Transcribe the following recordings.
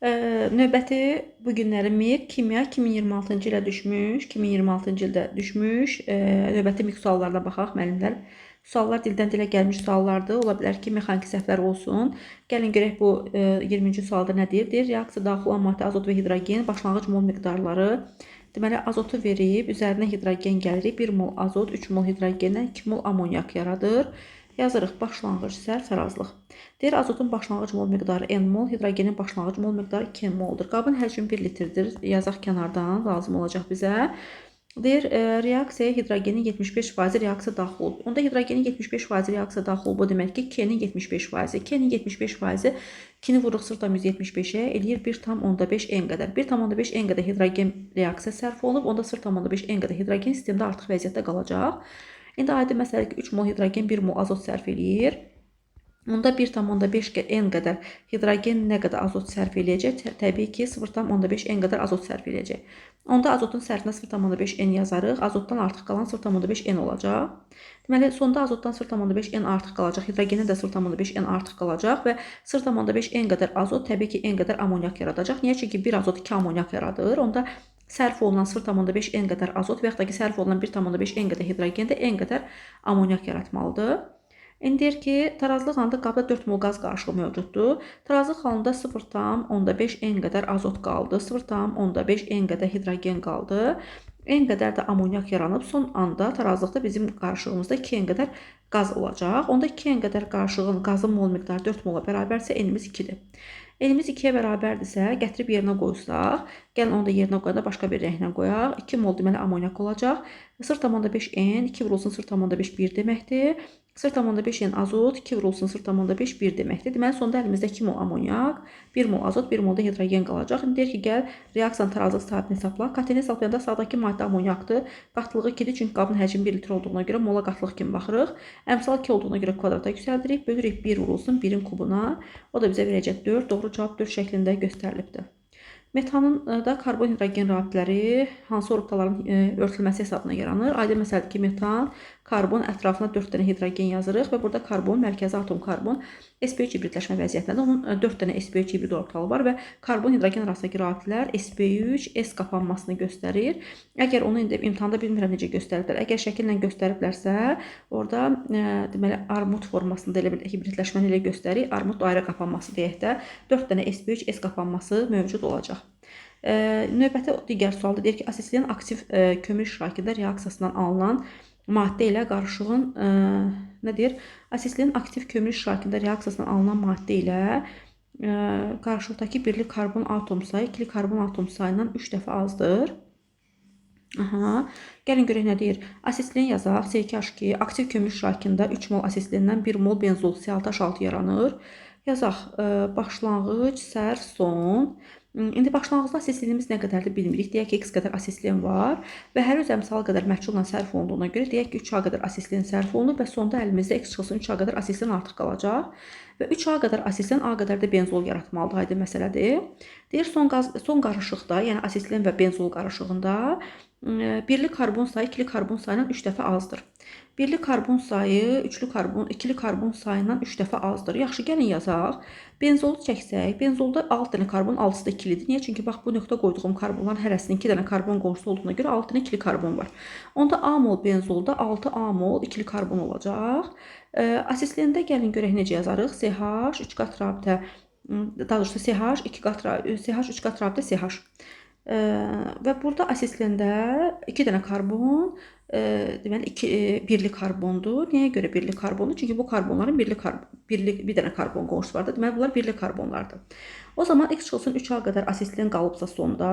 Növbəti bu günləri MİQ kimya 2026-cı ilə düşmüş, 2026-cı ildə düşmüş. Növbəti MİQ suallarına baxaq müəllimlər. Suallar dildən dilə gəlmiş suallardır. Ola bilər ki, mexaniki səhvlər olsun. Gəlin görək bu 20-ci sualda nə deyir? Deyir, reaksiya daxil olan maddə azot və hidrogen başlanğıc mol miqdarları. Deməli, azotu verib, üzərinə hidrogen gəlirik. 1 mol azot, 3 mol hidrogendən 2 mol amonyak yaradır. Yazırıq başlanğıc sərf tarazlıq. Deyir, azotun başlanğıc mol miqdarı N mol, hidrogenin başlanğıc mol miqdarı 2 N moldur. Qabın həcmi 1 litrdir. Yazaq kənardan, lazım olacaq bizə. Deyir, reaksiyaya hidrogenin 75% reaksiya daxil olub. Onda hidrogenin 75% reaksiya daxil olub. O demək ki, K-nin 75%. K-nin 75% 2-ni vururuq 0,175-ə, eləyir 1,5 N qədər. 1,5 N qədər hidrogen reaksiya sərf olunub. Onda 0,5 N qədər hidrogen sistemdə artıq vəziyyətdə qalacaq. İndi aydın məsələ ki, 3 mol hidrogen 1 mol azot sərf eləyir. Onda 1,5 N qədər hidrogen nə qədər azot sərf eləyəcək? Təbii ki, 0,5 N qədər azot sərf eləyəcək. Onda azotun sərfinə 0,5 N yazarıq. Azotdan artıq qalan 0,5 N olacaq. Deməli, sonda azotdan 0,5 N artıq qalacaq. Hidrogenin də 0,5 N artıq qalacaq və 0,5 N qədər azot təbii ki, N qədər amonyak yaradacaq. Niyə? Çünki 1 azot 2 amonyak yaradır. Onda sərf olunan 0,5 N qədər azot və yaxud da ki, sərf olunan 1,5 N qədər hidrogen də N qədər amonyak yaratmalıdır. İndi deyir ki, tarazlıq halında qabda 4 mol qaz qarışığı mövcuddur. Tarazlıq halında 0,5 N qədər azot qaldı, 0,5 N qədər hidrogen qaldı. N qədər də amonyak yaranıb. Son anda tarazlıqda bizim qarışığımızda 2 N qədər qaz olacaq. Onda 2 N qədər qarışığın qazın mol miqdarı 4 mola bərabərsə N-imiz 2-dir. N-imiz 2-yə bərabərdirsə, gətirib yerinə qoysaq, gəlin onu da yerinə qoyanda başqa bir rənglə qoyaq. 2 mol deməli amonyak olacaq. 0,5 N, 2 vurulsun 0,5 1 deməkdir. 0,5 N azot, 2 vurulsun 0,5 1 deməkdir. Deməli, sonda əlimizdə 2 mol amonyak, 1 mol azot, 1 mol da hidrogen qalacaq. İndi deyir ki, gəl reaksiyanın tarazlıq sabitini hesabla. KT-ni hesablayanda sağdakı maddə amonyakdır. Qatlığı 2-dir, çünki qabın həcmi 1 litr olduğuna görə mola qatlıq kimi baxırıq. Əmsal 2 olduğuna görə kvadrata yüksəldirik. Bölürük 1 vurulsun 1-in kubuna. O da bizə verəcək 4. Doğru cavab 4 şəklində göstərilibdir. Metanın da karbon hidrogen rabitələri hansı orbitalların örtülməsi hesabına yaranır? Aydın məsələdir ki, metan, karbon ətrafına 4 dənə hidrogen yazırıq və burada karbon, mərkəzi atom karbon sp3 hibridləşmə vəziyyətində. Onun 4 dənə sp3 hibrid orbitalı var və karbon hidrogen arasındakı rabitələr sp3 S qapanmasını göstərir. Əgər onu indi imtahanda bilmirəm necə göstəriblər. Əgər şəkillə göstəriblərsə, orada deməli armud formasında elə bir hibridləşməni elə göstərir. Armud dairə qapanması deyək də 4 dənə sp3 S qapanması mövcud olacaq. Növbəti digər sualda deyir ki, asetilen aktiv kömür iştirakında reaksiyasından alınan maddə ilə qarışığın nə deyir? Asetilen aktiv kömür iştirakında reaksiyasından alınan maddə ilə qarışıqdakı birli karbon atom sayı ikili karbon atom sayından 3 dəfə azdır. Aha. Gəlin görək nə deyir. Asetilen yazaq. C2H2 aktiv kömür iştirakında 3 mol asetilenden 1 mol benzol C6H6 yaranır. Yazaq başlanğıc, sərf, son. İndi başlanğıcda asetilenimiz nə qədərdir bilmirik. Deyək ki, x qədər asetilen var və hər öz əmsalı qədər məhsulla sərf olunduğuna görə deyək ki, 3A qədər asetilen sərf olunub və sonda əlimizdə x çıxılsın 3A qədər asetilen artıq qalacaq. Və 3A qədər asetilen A qədər də benzol yaratmalıdır. Aydın məsələdir. Deyir, son qarışıqda, yəni asetilen və benzol qarışığında birli karbon sayı ikili karbon sayından 3 dəfə azdır. Birli karbon sayı üçlü karbon, ikili karbon sayından 3 dəfə azdır. Yaxşı, gəlin yazaq. Benzolu çəksək, benzolda 6 dənə karbon, 6-sı da ikilidir. Niyə? Çünki bax bu nöqtə qoyduğum karbonların hərəsinin 2 dənə karbon qonşusu olduğuna görə 6 dənə ikili karbon var. Onda A mol benzolda 6 A mol ikili karbon olacaq. Asetilində gəlin görək necə yazarıq. CH 3 qat rabitə, daha doğrusu CH 2 qat CH 3 qat rabitə CH. Və burada asetilində 2 dənə karbon, deməli 2 birli karbondur. Nəyə görə birli karbondur? Çünki bu karbonların birli bir dənə karbon qonşusu vardır. Deməli bunlar birli karbonlardır. O zaman x çıxılsın 3A qədər asetilen qalıbsa sonda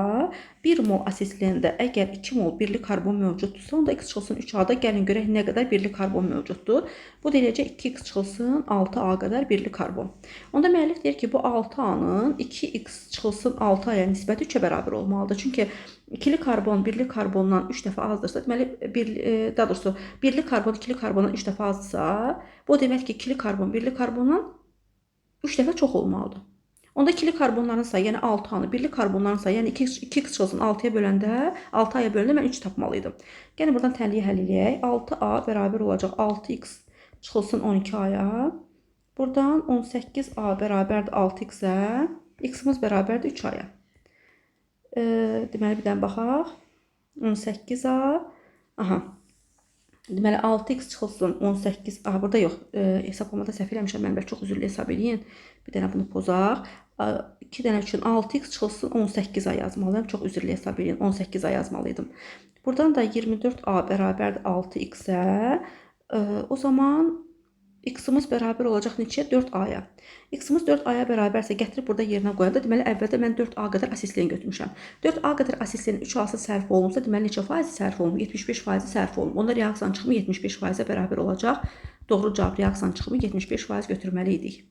1 mol asetilində əgər 2 mol birli karbon mövcuddursa, onda x çıxılsın 3A-da gəlin görək nə qədər birli karbon mövcuddur. Bu da eləcə 2x çıxılsın 6A qədər birli karbon. Onda müəllif deyir ki, bu 6A-nın 2x çıxılsın 6A-ya nisbəti 3-ə bərabər olmalıdır. Çünki ikili karbon birli karbondan 3 dəfə azdırsa, deməli daha doğrusu birli karbon ikili karbondan 3 dəfə azdırsa, bu demək ki, ikili karbon birli karbondan 3 dəfə çox olmalıdır. Onda ikili karbonların sayı, yəni 6-anı, birli karbonların sayı, yəni 2x çıxılsın 6-ya böləndə, 6-aya böləndə mən 3 tapmalıydım. Gəlin buradan tənliyi həll eləyək. 6A bərabər olacaq 6x çıxılsın 12-aya. Buradan 18A bərabərdir 6x-ə. X-imiz bərabərdir 3A-ya. Deməli, bir dənə baxaq. 18A. Aha. Deməli, 6x çıxılsın 18. Aha, burada yox. Hesablamada səhv eləmişəm. Mən çox üzrlü hesab eləyin. Bir dənə bunu pozaq. 2 dənə üçün 6x çıxılsın 18A yazmalıyam. Çox üzrlü hesab eləyin. 18A yazmalıydım. Buradan da 24A bərabərdir 6x-ə. O zaman x-imiz bərabər olacaq neçəyə? 4A-ya. X-imiz 4A-ya bərabərsə gətirib burada yerinə qoyanda, deməli əvvəldə mən 4A qədər asislen götürmüşəm. 4A qədər asislenin 3A-sı sərf olunsa, deməli neçə faizi sərf olunub? 75% sərf olunub. Onda reaksiyanın çıxımı 75%-ə bərabər olacaq. Doğru cavab reaksiyanın çıxımı 75% götürməli idik.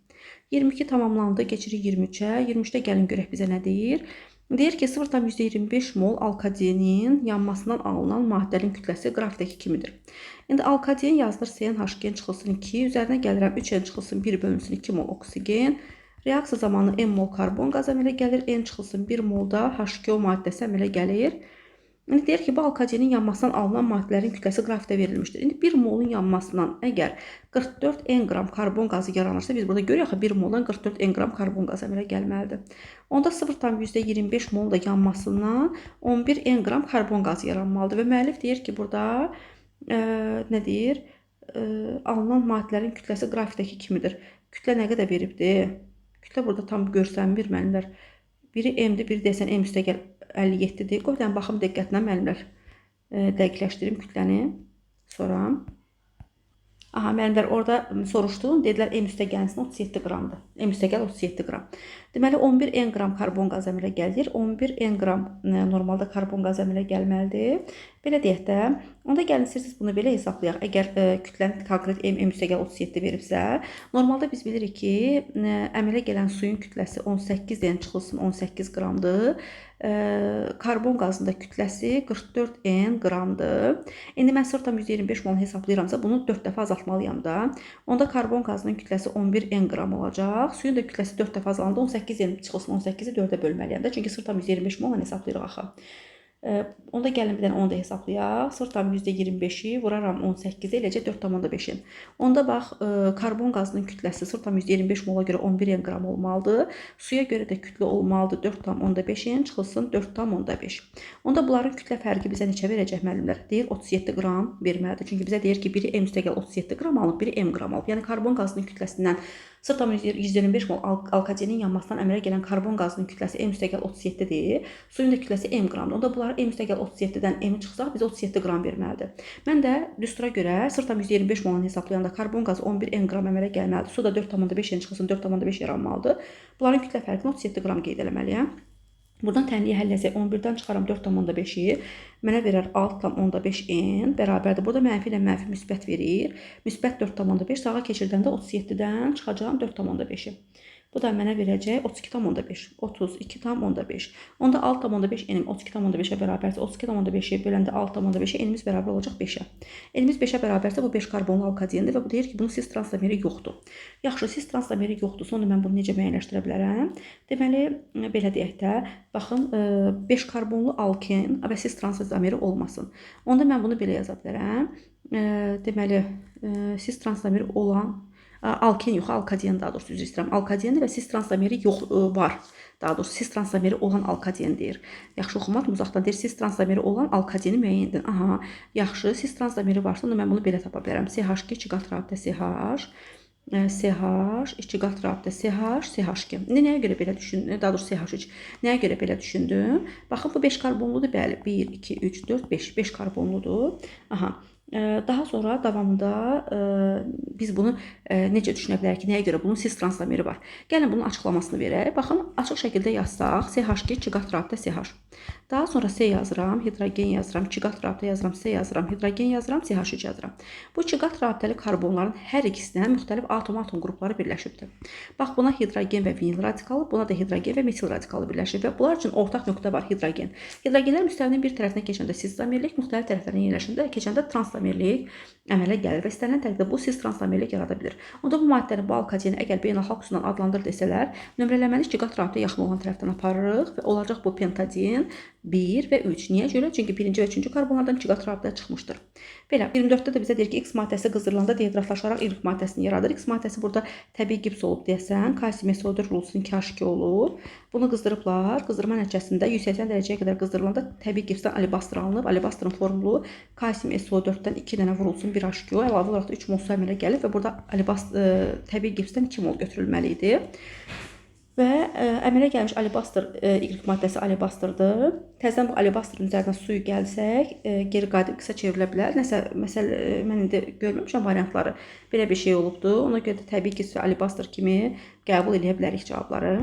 22 tamamlandı. Keçirik 23-ə. 23-də gəlin görək bizə nə deyir. Deyir ki, 0,25 mol alkadienin yanmasından alınan maddənin kütləsi qrafikdəki kimidir. İndi alkadien yazılır CnH2n çıxılsın 2, üzərinə gəlirəm 3N çıxılsın 1 bölünsün 2 mol oksigen. Reaksiya zamanı M mol karbon qazı əmələ gəlir, N çıxılsın 1 molda H2O maddəsi əmələ gəlir. İndi deyir ki, bu alkadienin yanmasından alınan maddələrin kütləsi qrafikdə verilmişdir. İndi 1 molun yanmasından əgər 44 N qram karbon qazı yaranırsa, biz burada görürük ki, 1 moldan 44 N qram karbon qazı əmələ gəlməlidir. Onda 0,25 molun da yanmasından 11 N qram karbon qazı yaranmalıdır. Və müəllif deyir ki, burada nə deyir? Alınan maddələrin kütləsi qrafikdəki kimidir. Kütlə nə qədər veribdir? Kütlə burada tam görsənmir müəllimlər. Biri M-dir, biri deyəsən M üstəgəl 57-dir. Qoy bir dənə baxım diqqətlə müəllimlər. Dəqiqləşdirim kütləni. Sonra. Aha, müəllimlər orada soruşdum. Dedilər M üstəgəlsin 37 qramdır. M üstəgəl 37 qram. Deməli 11 N qram karbon qazı əmələ gəlir. 11 N qram normalda karbon qazı əmələ gəlməlidir. Belə deyək də, onda gəlin istəyirsiniz bunu belə hesablayaq. Əgər kütləni konkret M, M üstəgəl 37 veribsə, normalda biz bilirik ki, əmələ gələn suyun kütləsi 18 N çıxılsın 18 qramdır. Karbon qazının da kütləsi 44 N qramdır. İndi mən 0,25 molunu hesablayıramsa, bunu 4 dəfə azaltmalıyam da. Onda karbon qazının kütləsi 11 N qram olacaq. Suyun da kütləsi 4 dəfə azalanda 18 N çıxılsın 18-i 4-ə bölməliyəm də. Çünki 0,25 molla hesablayırıq axı. Onda gəlin bir dənə onu da hesablayaq. 0,25-i vuraram 18-ə, eləcə 4,5-in. Onda bax, karbon qazının kütləsi 0,25 mola görə 11 N qram olmalıdır. Suya görə də kütlə olmalıdır 4,5 N çıxılsın 4,5. Onda bunların kütlə fərqi bizə neçə verəcək müəllimlər? Deyir 37 qram verməlidir. Çünki bizə deyir ki, biri M üstəgəl 37 qram alıb, biri M qram alıb. Yəni karbon qazının kütləsindən 0,125 mol alkadienin yanmasından əmələ gələn karbon qazının kütləsi M üstəgəl 37-dir. Suyun da kütləsi M qramdır. Onda bunları M üstəgəl 37-dən M-i çıxsaq bizə 37 qram verməlidir. Mən də düstura görə 0,125 molunu hesablayanda karbon qazı 11 N qram əmələ gəlməlidir. Su da 4,5 N çıxılsın 4,5 yaranmalıdır. Bunların kütlə fərqini 37 qram qeyd eləməliyəm. Buradan tənliyi həll etsək 11-dən çıxaram 4,5-i. Mənə verər 6,5 N bərabərdir. Burada mənfi ilə mənfi müsbət verir. Müsbət 4,5 sağa keçirdəndə 37-dən çıxacağam 4,5-i. Bu da mənə verəcək 32,5. 32,5. Onda 6,5 N-im 32,5-ə bərabərsə 32,5-i böləndə 6,5-ə N-imiz bərabər olacaq 5-ə. N-imiz 5-ə bərabərsə bu 5 karbonlu alkadiendir və bu deyir ki, bunun sis transomeri yoxdur. Yaxşı, sis transomeri yoxdur. Sonra mən bunu necə müəyyənləşdirə bilərəm? Deməli, belə deyək də, baxın, 5 karbonlu alken və sis transomeri olmasın. Onda mən bunu belə yaza bilərəm. Deməli, sis transomeri olan alken yox, alkadien daha doğrusu üzr istəyirəm. Alkadiendir və sis transomeri yox var. Daha doğrusu sis transomeri olan alkadien deyir. Yaxşı oxumadım uzaqdan deyir sis transomeri olan alkadieni müəyyən edin. Aha, yaxşı, sis transomeri varsa onda mən bunu belə tapa bilərəm. CH2 2 qat rabitə CH CH 2 qat rabitə CH CH2. İndi nəyə görə belə düşündüm? Daha doğrusu CH3. Nəyə görə belə düşündüm? Baxın bu 5 karbonludur, bəli. 1 2 3 4 5. 5 karbonludur. Aha. Daha sonra davamında biz bunu necə düşünə bilərik ki, nəyə görə bunun sis transomeri var? Gəlin bunun açıqlamasını verək. Baxın, açıq şəkildə yazsaq, CH2 2 qat rabitə CH. Daha sonra C yazıram, hidrogen yazıram, 2 qat rabitə yazıram, C yazıram, hidrogen yazıram, CH3 yazıram. Bu 2 qat rabitəli karbonların hər ikisinə müxtəlif atom-atom qrupları birləşibdir. Bax, buna hidrogen və vinil radikalı, buna da hidrogen və metil radikalı birləşib və bunlar üçün ortaq nöqtə var, hidrogen. Hidrogenlər müstəvinin bir tərəfinə keçəndə sis izomerlik, müxtəlif tərəflərinə yerləşəndə keçəndə transomerlik əmələ gəlir və istənilən təqdirdə bu sis transomerlik yarada bilir. Onda bu maddəni, bu alkadieni əgər beynəlxalq üsulla adlandır desələr, nömrələməni 2 qat rabitə yaxın olan tərəfdən aparırıq və olacaq bu pentadien 1 və 3. Niyə görə? Çünki birinci və üçüncü karbonlardan 2 qat rabitə çıxmışdır. Belə 24-də də bizə deyir ki, X maddəsi qızdırılanda dehidratlaşaraq Y maddəsini yaradır. X maddəsi burada təbii gips olub deyəsən. Kalsium SO4 vurulsun K2 olub. Bunu qızdırıblar. Qızdırma nəticəsində 180 dərəcəyə qədər qızdırılanda təbii gipsdən alebastr alınıb. Alebastrın formulu kalsium SO4-dən 2 dənə vurulsun 1 H2O. Əlavə olaraq da 3 mol su əmələ gəlib və burada təbii gipsdən 2 mol götürülməli idi. Və əmələ gəlmiş alebastr, Y maddəsi alebastrdır. Təzədən bu alebastrın üzərinə suyu gəlsək, geri qayıdıb X-ə çevrilə bilər. Nəsə, məsəl, mən indi görməmişəm variantları. Belə bir şey olubdur. Ona görə də təbii ki, alebastr kimi qəbul eləyə bilərik cavabları.